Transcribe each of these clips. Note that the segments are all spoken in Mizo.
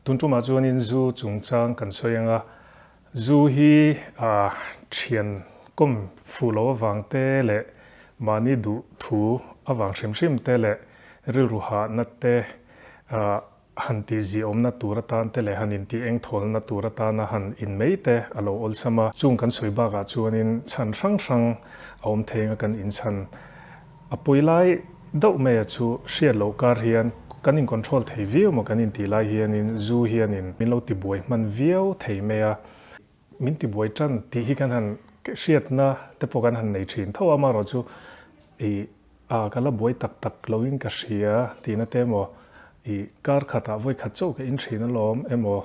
Tun tumah chuanin zu chungchang kan sawi ang a, zu hi thian kawm fuh loh avang te leh mahni duh thu avang hrim hrim te leh rilru hahna te han tih ziahawmna tur atan te leh han intih engthawlna tur atana han in mai te a lo awlsam a. Chung kan sawi bakah chuanin chhan hrang hrang a awm thei anga kan inchhan A pawi lai deuh maia chu hriat loh kar hian kan in control thei viau maw kan intih lai hianin zu hianin min lo tibuai hman viau thei mai a, min tibuai tan tih hi kan han hriatna te pawh kan han nei thin tho a, amaherawh chu ih a ka la buai tak tak loin ka hria tihna te emaw ih kar khatah vawi khat chauh ka in thin alawm emaw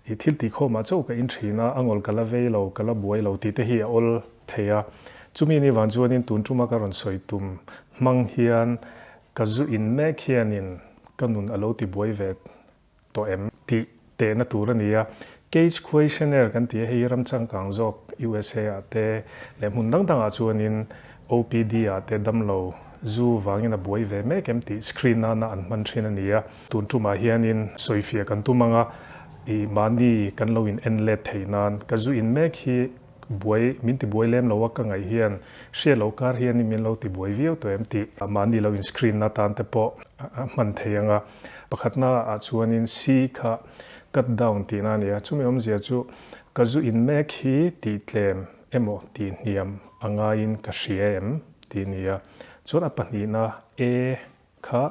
ih thil tih khawmah chauh ka in thin a, a ngawl ka la vei lo ka la buai lo tih te hi a awl thei a. Chumi ni vang chuanin tun tuma ka rawn sawi tum hmang hian ka zu in mek hianin ka nun a lo ti buai ve tawh em tih tehna tur a ni a. Cage Questionnaire kan ti a, hei hi ram changkang zawk USA ah te leh hmun dang dangah chuanin OPD ah te damlo zu vangin a buai ve mek em tih screen nana an hman thin a ni a. Tun tumah hianin sawifiah kan tum ang a, ih mahni kan lo in en let thei nan ka zu in mek hi Buai, min ti buai lem lo a ka ngaih hian hriat loh kar hian min lo ti buai viau tawh em tih mahni lo in screen na tan te pawh a hman thei ang a. Pakhatna ah chuanin C kha cut down tihna a ni a, chumi awmzia chu ka zu in mek hi tih tlem emaw tih hniam a ngaiin ka hria em tih a ni a. Chuan a pahnihna A kha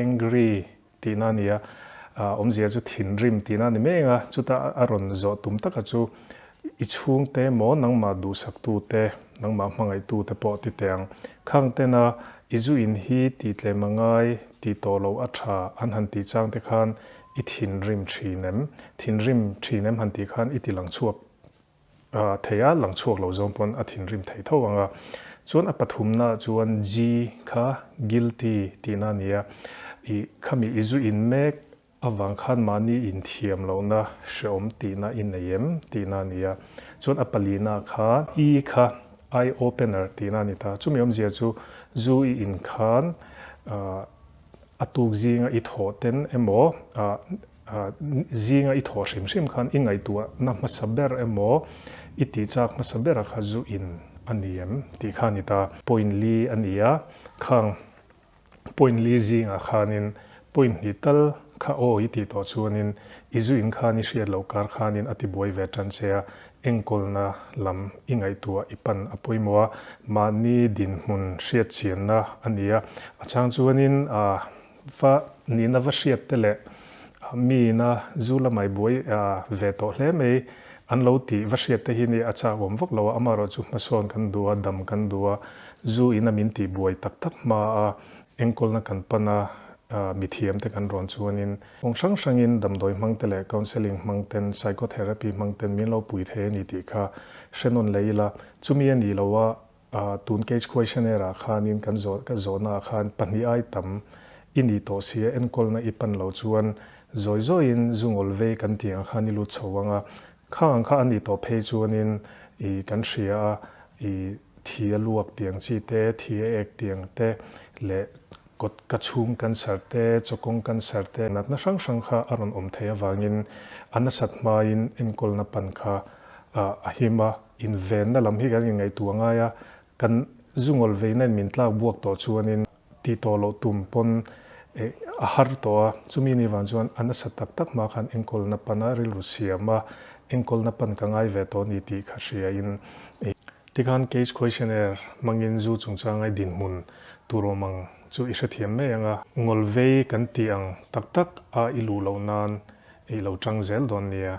angry tihna a ni a, awmzia chu thinrim tihna a ni mek a, chuta a rawn zawh tum taka chu i chhungte maw nangmah duhsaktute, nangmah hmangaihtute pawh ti teh ang. Khang tena i zu in hi tih tlem a ngai, tih tawh loh a tha an han tih chang te khan i thinrim thin em? Thinrim thin em han tih khan i ti lang chhuak thei a, lang chhuak lo zawng pawn a thinrim thei tho ang a. Chuan a pathumna chuan G kha guilty tihna a ni a, i khami i zu in mek avang khan mahni inthiam lohna hreawm tihna i nei em tihna a ni a. Chuan a palina kha E kha eye opener tihna a ni ta. Chumi awmzia chu zu i in khan a tuk zinga i thawh ten emaw Zinga i thawh hrim hrim khan i ngaihtuahna hmasa ber emaw i tih chak hmasa bera kha zu in a ni em tih kha a ni ta. Point li a ni a, khang point li zingah khanin point hnih tal kha aw i tih tawh chuanin i zu in khan i hriat loh kar khanin a tibuai ve tan che a, enkawlna lam i ngaihtuah i pan a pawimawh a, mahni dinhmun hriatchianna a ni a, a chang chuanin Va nihna va hriat te leh miina zu lamai buai ve tawh hle mai an lo tih va hriat te hi ni a chak awm vak lo a, amaherawh chu hmasawn kan duh a, dam kan duh a, zu ina min tih buai tak tak hma a enkawlna kan pan a, mithiam te kan rawn chuanin kawng hrang hrangin damdawi hmang te leh counselling hmang ten, psychotherapy hmang ten min lo pui thei a ni tih kha hre nawn leh ila, chumi a nih lo a Tun cage questionnaire ah khanin kan zawh ka zawhna ah khan pahnih ai tam i nih tawh si a, enkawlna i pan loh chuan zawi zawiin zu ngawl vei kan tih ang khan i lut chho ang a, khang ang kha a nih tawh phei chuanin i kan hria a, i thi a luak tih ang chi te, thi a ek tih ang te leh kawt ka chhung cancer te, chawkawng cancer te natna hrang hrang kha a rawn awm theih avangin a nasat hmain enkawlna pan kha a him a. Invenna lam hi kan inngaihtuah ngai a, kan zungawl veina in min tlak buak tawh chuanin tih tawh loh tum pawn a har tawh a, chumi ni vang chuan a nasa tak tak hma khan enkawlna pan a rilru siam a, enkawlna pan ka ngai ve tawh a ni tih kha hria in tikhan cage questionnaire hmangin zu chungchanga i dinhmun tur awm ang chu i hrethiam mai ang a, ngawlvei kan tih ang tak tak a i luh loh nan i lo tang zel dawn nia.